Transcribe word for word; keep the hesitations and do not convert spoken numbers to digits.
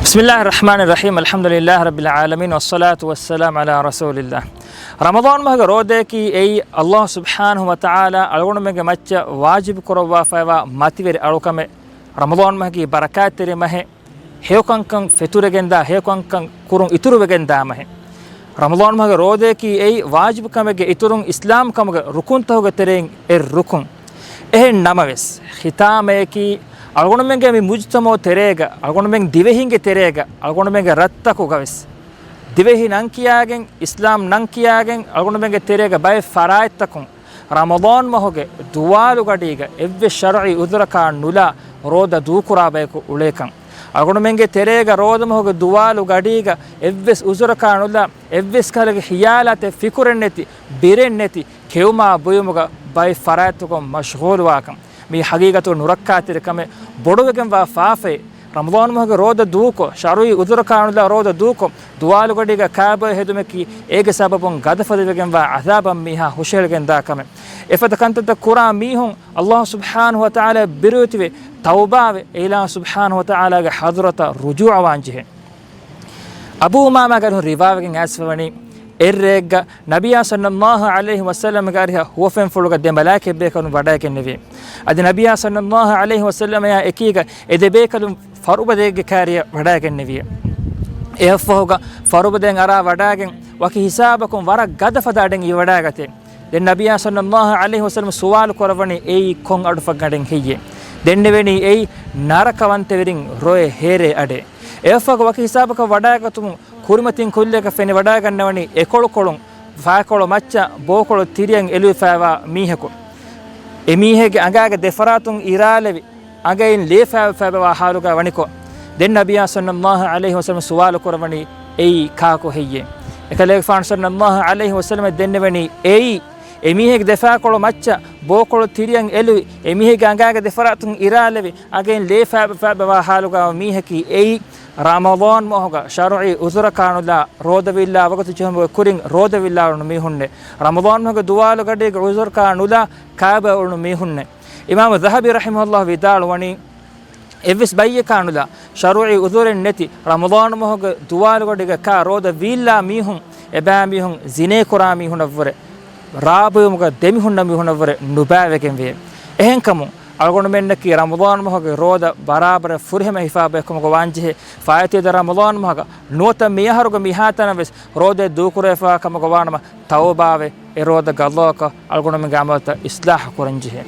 بسم الله الرحمن الرحيم، الحمد لله رب العالمين، والصلاة والسلام على رسول الله. ރަމަޟާން މަހުގެ ރޯދައަކީ އެއީ ﷲ ސުބްޙާނަހޫ ވަތަޢާލާ އަޅުގަނޑުމެންގެ މައްޗަށް ވާޖިބު ކުރައްވާފައިވާ މަތިވެރި އަޅުކަމެއް. ރަމަޟާން މަހަކީ ބަރަކާތްތެރި މަހެއް، ހެޔޮކަންކަން ފެތުރެގެންދާ، ހެޔޮކަންކަން ކުރުން އިތުރުވެގެންދާ މަހެއް. ރަމަޟާން މަހުގެ ރޯދައަކީ އެއީ ވާޖިބު ކަމެއްގެ އިތުރުން އިސްލާމް ކަމުގެ ރުކުންތަކުގެ ތެރެއިން އެއް ރުކުން. އެހެން ނަމަވެސް، ޚިތާމަޔަކީ އަޅުގަނޑުމެންގެ މި މުޖުތަމަޢު ތެރޭގަ، އަޅުގަނޑުމެން ދިވެހިންގެ ތެރޭގަ، އަޅުގަނޑުމެންގެ ރަށްތަކުގަވެސް، ދިވެހި ނަން ކިޔާގެން، އިސްލާމް ނަން ކިޔާގެން، އަޅުގަނޑުމެންގެ ތެރޭގަ ބައެއް ފަރާތްތަކުން ރަމަޟާން މަހުގެ ދުވާލުގަޑީގަ އެއްވެސް ޝަރުޢީ ޢުޛުރަކާ ނުލާ ރޯދަ ދޫކުރާ ބަޔަކު އުޅޭކަން. އަޅުގަނޑުމެންގެ ތެރޭގަ ރޯދަމަހުގެ ދުވާލު ގަޑީގަ އެއްވެސް ޢުޛުރަކާ ނުލާ، އެއްވެސް ކަހަލަގެ ޚިޔާލާތެއް ފިކުރެއް ނެތި، ބިރެއް ނެތި، ކެއުމާ ބުއިމުގަ ބައެއް ފަރާތްތަކުން މަޝްޣޫލުވާކަން. މީ ޙަޤީޤަތުގަ ނުރައްކާތެރި ކަމެއް، ބޮޑުވެގެންވާ ފާފައެއް. ރަމަޟާން މަހުގެ ރޯދަ ދޫކޮށް، ޝަރުޢީ ޢުޛުރަކާ ނުލާ ރޯދަ ދޫކޮށް، ދުވާލުގަޑީގަ ކާބައެއް ހެދުމަކީ އޭގެ ސަބަބުން ގަދަފަދަވެގެންވާ ޢަޛާބަށް މީހާ ހުށަހެޅިގެންދާ ކަމެއް. އެފަދަ ކަންތައްތައް ކުރާ މީހުން ﷲ ސުބްޙާނަހޫ ވަތަޢާލާ ބިރުވެތިވެ، ތައުބާވެ، އެ އިލާހު ސުބްޙާނަހޫ ވަތަޢާލާގެ ޙަޟްރަތަށް ރުޖޫޢަވާން ޖެހޭ. އަބޫ އުމާމާގެ ރިވާވެގެން އައިސްފަވަނީ، އެއްރެއެއްގަ ނަބިއްޔާ ޞައްލައްލާހު ޢަލައިހި ވަސައްލަމްގެ އަރިހަށް ހުވަފެންފުޅުގަ ދެ މަލާއިކަތްބޭކަލުން ވަޑައިގެންނެވި. އަދި ނަބިއްޔާ ޞައްލައްލާހު ޢަލައިހި ވަސައްލަމައާ އެކީގަ އެ ދެ ބޭކަލުން ފަރުބަދައެއްގެ ކާރިއަށް ވަޑައިގެންނެވި. އެއަށްފަހުގަ ފަރުބަދައިން އަރާ ވަޑައިގެން ވަކި ހިސާބަކުން ވަރަށް ގަދަފަދަ އަޑެއް އިވަޑައިގަތޭ. ދެން ނަބިއްޔާ ޞައްލައްލާހު ޢަލައިހި ވަސައްލަމް ސުވާލު ކުރައްވަނީ އެއީ ކޮން އަޑުފަށްގަނޑެއް ހެއްޔޭ؟ ދެންނެވެނީ އެއީ ނަރަކަވަންތަވެރިން ރޮއެ ހޭރޭ އަޑޭ. އެއަށްފަހު ވަކި ހިސާބަކަށް ވަޑައިގަތުމުން ކުރިމަތިން ކުއްލިއަކަށް ފެނިވަޑައިގަންނަވަނީ އެކޮޅުކޮޅުން ފާކޮޅު މައްޗަށް ބޯކޮޅު ތިރިއަށް އެލުވިފައިވާ މީހަކު. އެމީހެއްގެ އަނގާގެ ދެފަރާތުން އިރާލެވި، އަނގައިން ލޭ ފައިބަ ފައިބަވާ ހާލުގަ ވަނިކޮށް، ދެން ނަބިއްޔާ ޞައްލައްލާހު ޢަލައިހި ވަސައްލަމް ސުވާލު ކުރައްވަނީ އެއީ ކާކު ހެއްޔޭ؟ އެކަލޭގެފާނު ޞައްލައްލާހު ޢަލައިހި ވަސައްލަމަށް ދެންނެވެނީ އެއީ އެމީހެއްގެ ދެފާކޮޅު މައްޗަށް ބޯކޮޅު ތިރިއަށް އެލުވި، އެމީހެއްގެ އަނގާގެ ދެފަރާތުން އިރާލެވި، އަނގައިން ލޭ ފައިބަ ފައިބަވާ ހާލުގަ މީހަކީ އެއީ ރަމަޟާން މަހުގަ ޝަރުޢީ ޢުޛުރަކާ ނުލާ ރޯދަ ވީއްލާ ވަގުތު ޖެހުމުގެ ކުރިން ރޯދަ ވީއްލާ އުޅުނު މީހުންނޭ. ރަމަޟާން މަހުގެ ދުވާލު ގަޑީގެ ޢުޛުރަކާ ނުލާ ކާބައަށް އުޅުނު މީހުންނޭ. އިމާމު ޛަހަބީ ރަޙިމަހުﷲ ވިދާޅުވަނީ، އެއްވެސް ބައްޔަކާ ނުލާ، ޝަރުޢީ ޢުޛުރެއް ނެތި، ރަމަޟާން މަހުގެ ދުވާލުގަޑީގަ ކާ ރޯދަ ވީއްލާ މީހުން، އެބައިމީހުން ޒިނޭ ކުރާ މީހުނަށްވުރެ، ރާ ބުއިމުގަ ދެމިހުންނަ މީހުނަށްވުރެ ނުބައިވެގެންވޭ. އެހެންކަމުން، އަޅުގަނޑުމެންނަކީ ރަމަޟާން މަހުގެ ރޯދަ ބަރާބަރަށް ފުރިހަމަ ހިފާބައެއްކަމުގަ ވާންޖެހޭ. ފާއިތުވެދާ ރަމަޟާން މަހަކަށް ނުވަތަ މިއަހަރުގެ މިހާތަނަށް ވެސް ރޯދައެއް ދޫކުރެވިފައިވާ ކަމުގަ ވާނަމަ، ތައުބާވެ، އެ ރޯދަ ގަޟާކޮށް، އަޅުގަނޑުމެންގެ އަމަލުތައް އިޞްލާޙު ކުރަންޖެހޭ.